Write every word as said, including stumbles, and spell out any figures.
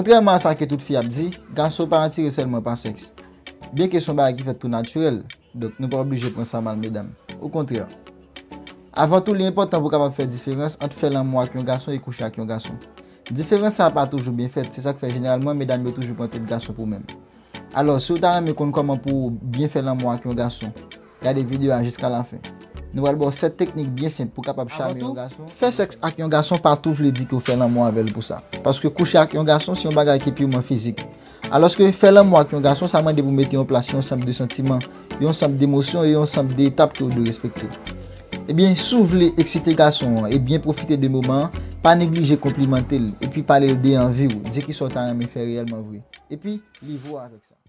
Kontrèman a sa ke tout fi ap di, gason pa atire sèlman pa sèks. Byenke se yon bagay ki fèt tou natirèl, donk nou pa oblije pran sa mal, medam. Okontrè. Avan tou, li enpòtan pou w kapab fè diferans ant fè lanmou ak yon gason e kouche ak yon gason. Diferans sa a pa toujou byen fèt, se sa k fè jeneralman medam yo toujou pran tèt gason pou menm. Alò, si w ta renmen konn kòman pou w byen fè lanmou ak yon gason, gade videyo a jiska lafen. Nou pral ba w sèt teknik byen senp pou w kapab chame yon gason. Fè sèks ak yon gason pa tou vle di ke w fè lanmou avè l pou sa. Paske kouche ak yon gason se yon bagay ki piman fizik. Alòske fè lanmou ak yon gason, sa mande pou w mete an plas yon ansanm de santiman, yon ansanm de emosyon e yon ansanm de etap ke w dwe respekte. Ebyen, si w vle eksite gason an e byen pwofite de moman an, pa neglije konplimante l, epi pale l de anvi w, di kisa w ta renmen fè reyèlman vre. Epi, livre w avèk sa.